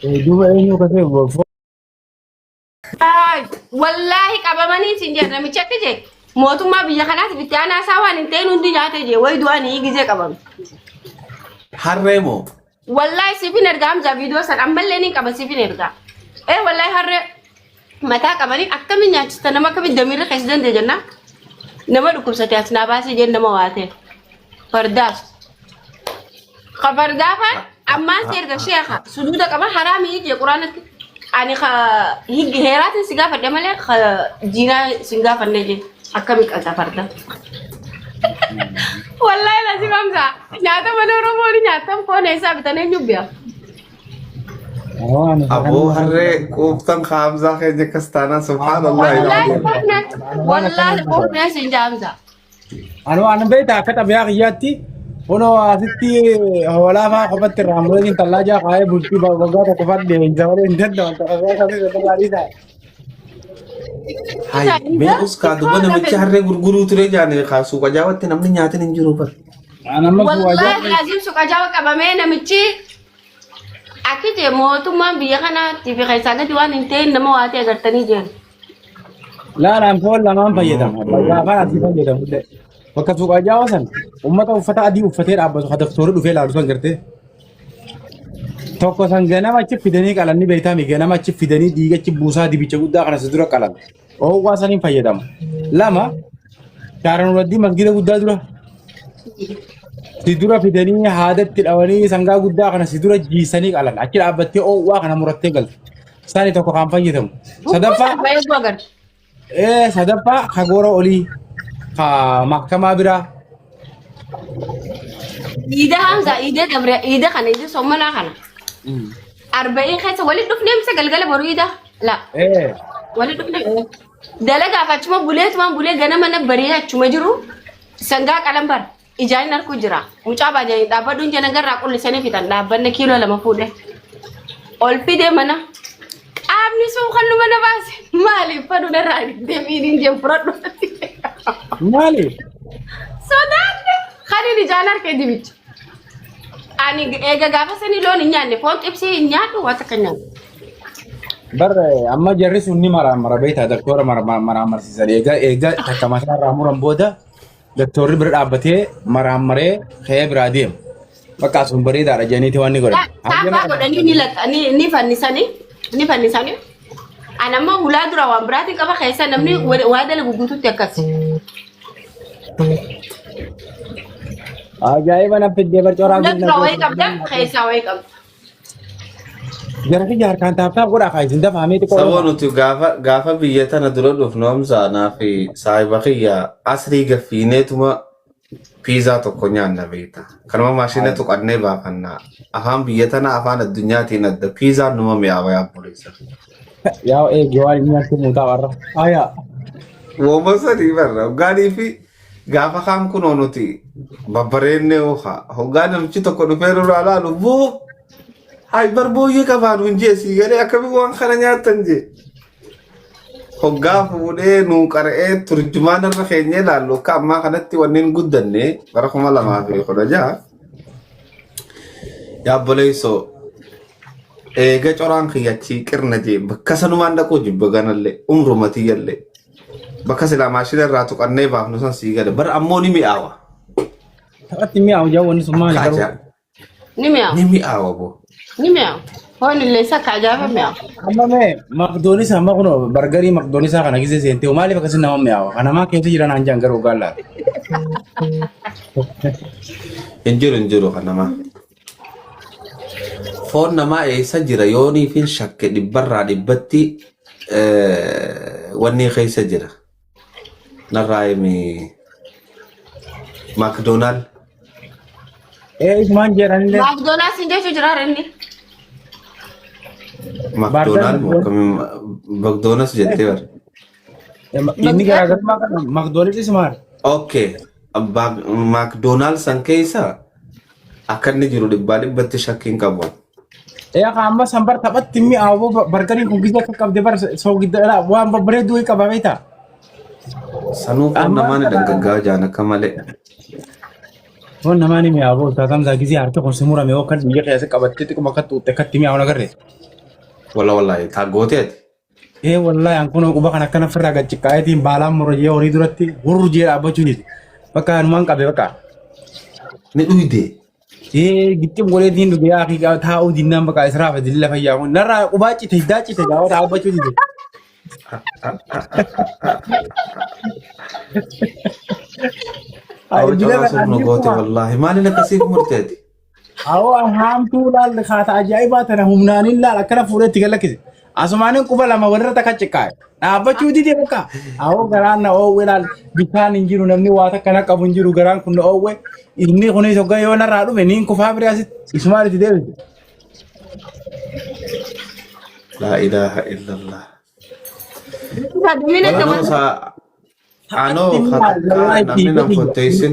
Duuba eenyu akkasii Ay, wallaahi qabamanii isin jedha namichi akka jee mootummaa biyya kanaatiif itti aanaa isaa waan hin ta'in hundi nyaate jee wayi du'anii gizee qabame. Harree moo? Wallaahi siifin ergaa Hamzaa viidiyoo san ammallee ni qaba siifin ergaa. Ee wallaahi harree mataa qabanii akkamiin nyaachista nama akkamiin damiirra keessa danda'e jennaan nama dhukkubsate as naa baasee jeen nama waatee fardaas. Ka fardaa faan ammaan si erga sheekha sujuuda qaba haraamii jee quraanatti. Ani ka higgi heeraatiin si gaafadhe malee ka diinaa si hin gaafanne jee akkami qalta farda. Wallaahi lazim Hamza nyaata mana Oromoo ni nyaatan foon eessaa bitan eenyu bi'a. Aboo harree quuftan kaamzaa keenya akkas taanaan subhaanallah. Wallaahi quufne wallaahi quufne sin jaa Hamza. Anu waan beektaa akka xabiyaa kiyyaatti kunoo asitti hoolaa fa'aa kophatti irraa mureetiin tallaajaa kaa'ee bultii waggaa tokko fadhee hin malee hin danda'u. Hai, mee uskaa duba namichi harree gurguruu ture jaane kaasuu qajaawatti namni nyaatin hin jiru bar. An amma Wallaahi laziim suqajaawa qabamee namichi akki jee mootummaan biyya kanaatti fi keessaa gadi waan hin ta'in nama waatee agartanii jiran. Laalaan foon lamaan fayyadama. Gaafaan asii fayyadamu illee. Bakka suuqaa jaawa san uummata uffata adii uffatee dhaabbatu ka doktorri dhufee laalu san gartee. Tokko san ganama achi fidanii qalan ni beektaami ganama achi fidanii dhiiga achi buusaa dibicha guddaa kana si dura qalan. Oowwaa saniin fayyadama. Lama shaaran uraddii masgida guddaa dura. Si dura fidanii haadatti dhawanii sangaa guddaa kana si dura jiisanii qalan. Achi dhaabbattee oowwaa kana murattee galte. Isaanii tokko kan fayyadamu. Sadaffaa Baay'ee agarra. Sadaffaa ka goora olii ka mahkamaa biraa. Iida Hamza, iida dabre, iida kana, iida sommanaa kana. Arba'iin keessa walitti dhufnee misa galgala boru iida. La, walitti dhufnee. Dalagaaf achuma buleetumaan bulee ganama na barii achuma jiru sangaa qalan bara. Ijaan hin arku jira. Mucaa baajanii dhaabbadhuun jena garraa qullisanii fixan dhaabbanne kiiloo 2 fuudhe. Ol fide mana. Qaamni sun kan nu mana baase maaliif fadhu narraa deebiin hin jeen fudhadhu. Maali? Sodaadhe kan inni ijaan arke dibicha. Ani eega gaafa sanii loon hin nyaanne foon xibsii hin nyaadhu waan takka hin nyaadhu. Bar amma jarri sun ni maraamara beektaa doktora maraamarsiisan eega eega takka mataa irraa muran booda Doktorri bira dhaabbatee maraammaree ka'ee biraa deema. Bakka sun bareedaadha jedhaniiti waan ni godhan. Taaffaa godhanii ni laxa ni ni fannisanii ni fannisanii. Ani amma hulaa dura waan biraatiin qaba keessa namni waa dalagu guututti akkas. Ajaa'iba na fiddee barcooraa Hula dura wayii qabda keessaa wayii qabda. Jara kiyya harkaan taaptaap godhaa kaa isin dafaa mee xiqqoo Saboo dafaa. nuti gaafa gaafa biyya tana dura dhufnu Hamzaa naa fi saahiba kiyya asrii gaffiineetuma piizaa tokko nyaanna beekta. Kanuma maashina tuqannee baafanna. Afaan biyya tana afaan addunyaatiin adda. Piizaan numa mi'aawa yaa obboleessa. Yaa eegi waan inni nyaatti muutaa warra. Ayaa. Wooma sadii barra. Hoggaanii fi gaafa kaan kunoo nuti babbareennee hooka. Hoggaa namichi tokko dhufee nurraa laalu boo hay bar booyyee qabaa nuun jee sii galee akkamiin waan kana nyaattan jee. Hoggaa fuudhee nuu qara'ee turjumaan irra keenyee laallu akka ammaa kanatti wanneen guddanne bara 2016. Yaa obboleessoo eega coraan kiyya achii qirna jee bakka sanumaan dhaquu jibba ganallee umruma tiyyallee. Bakka silaa maashina irraa tuqannee baafnu san sii gale. Bar ammoo ni mi'aawa. Taphatti mi'aawu jaa wanni sun maali Akka garuu. ajaa'iba. Ni mi'aawa. Ni mi'aawa boo. Ni mi'aawa. Foon illee isa akka ajaa'iba mi'aawa. Amma mee maqdoonisa amma kun bargarii maqdoonisaa kana gisee seentee maaliif akkasii nama mi'aawa? Kanamaa keessa jiran aan jaan garuu gaallaa. Hin jiru hin jiru kan namaa. Foon namaa eessa jira yooniifin shakke dhibbarraa dhibbatti wanni keessa jira. Narraa himi Maakdoonaal. Ee isumaan jedhanillee. Maakdoonaas hin jechuu jira inni. Maakdoonaal moo akkamiin Maakdoonas jettee bara. Inni garaagarummaa qaba. Maakdoonis isumaan. Okay. Maakdoonaal san keessa akka inni jiru dhibbaa dhibbatti shakkii hin qabu. Ee akka amma san bar taphatti mi'aawu bargariin kun gisee akka qabde bar soogidda waan babbareedduu wayii qaba beektaa. Sanuu foon Amma namaa ni dhangaggaa jaan akka malee. Foon namaa ni mi'aawa boo Ustaaz Hamzaa gizee harki kun si murame yoo kan biyya keessa qabattee xiqquma akka xuuxxe akkatti mi'aawu nagarre. Walla wallaahi taaggooteeti. Ee wallaahi an kunoo quba kan akkana ofirraa gad ciqqaayeetiin baalaan mura jee horii duratti hurru jee dhaabbachuu dide. Bakka anumaan qabe bakka. Ni dhuyde. Ee gixxim godheetiin dhuge yaa akii taa'uu dinnaan bakka israafa dilla fayyaa kun narraa qubaa cite hiddaa cite gaafa dhaabbachuu dide. Awwa coraa suuf nu goote wallaahi. Maaliin akkasiif murteeti? Awoo haamtuu laal kaata ajaa'ibaa tana humnaaniin laal akkana fuudhee itti galakkise. Asumaaniin quba lama walirra takka ciqqaa'e. Dhaabbachuu dide bakka. Awoo garaan na oowwe laal bishaan hin jiru namni waa takka na qabu hin jiru garaan kun na oowwe. Inni kunis hoggaa yoo narraa dhume niin kufaa biree asitti isumaan itti deebise. Laa ilaaha illallah. Damina Anoo saa anoo katakkaa namni nan fotteessin.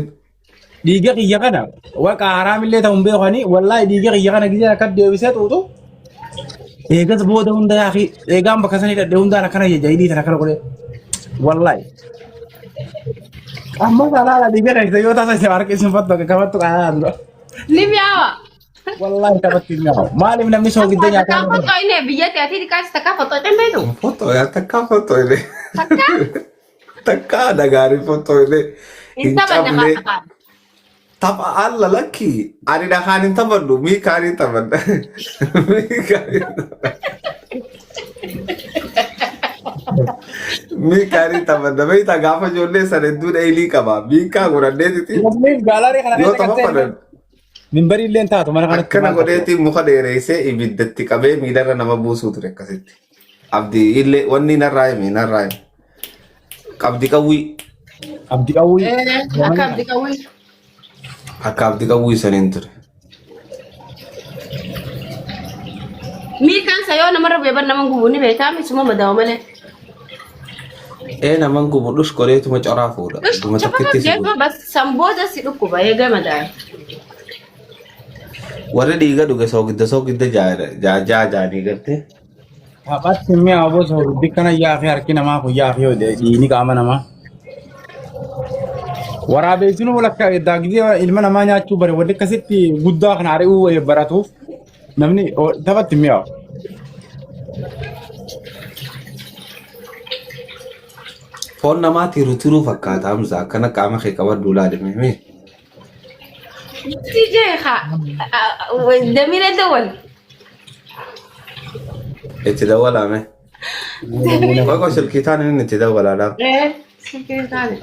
Dhiiga kiyya kana waqa haraamillee ta'uun beekani wallaahi dhiiga kiyya kana gizee akka deebisee xuuxu eegas booda hunda yaaqi eegaan bakka sanii dhadhee hundaan akkana jajja hidhii tana akkana godhee wallaahi. Amma salaala dhiiga keessa yoo taasa isin harka isin fattu akka kafattu qaaraa dura. Ni mi'aawa. Wallaahi taphatti hin mi'aawu. Maaliif namni soogidda Takkaa nyaataa? foxxoo inni biyyatti ati xiqqaas takkaa foxxoo hin beektu. Fottoo yaa takkaa fottoo illee. Takkaa Takkaa dhagaarii fottoo illee hin hin taphanne cabne. haa Tapha alla lakki ani dhakaan hin taphadhu miikaan hin taphadha. Miikaan hin taphadha. Miikaan hin taphadha. Beektaa gaafa ijoollee sana hedduu dheelii qaba. Miikaa godhadheetiti Namni gaalaarii kana yoo keessa tapha qattee fadhan minbarii illee taatu mana kanatti akkana maal qabdu? godheeti muka dheereessee ibiddatti qabee miilarra nama buusuu ture akkasitti. Abdii illee wanni narraa himi narraa himi. Qabdi qawwii Abdi qawwii. Akka abdi qawwii. akka abdi qawwii saniin ture. Miikaan sa yoo namarra bu'e bar nama gubu ni beektaa misuma madaawu malee. Ee naman gubu dhush godheetuma coraa fuudha. Duma takkitti si gubu. Bas san booda si dhukkuba eega madaawe. Warri dhiiga dhuge soogidda soogidda jaa jaa jaanii gartee. Taphatti mi'a bosa hordii kana yaafii harki namaa kun yaafii yoo dhiigni qaama namaa. Waraabessinuu walakkaa daagdee ilma namaa nyaachuu bare walli akkasitti guddaa kana ari'uu baratuuf namni taphatti mi'aawu. Foon namaa tiru tiruu fakkaata Hamza akkana qaama kee qabadhu ilaalime mee. Si jeeqa. Damina dawal. Itti dawwalaame. Qoy qoy silkii taane inni itti dawwalaadha. Eh, silkii taane.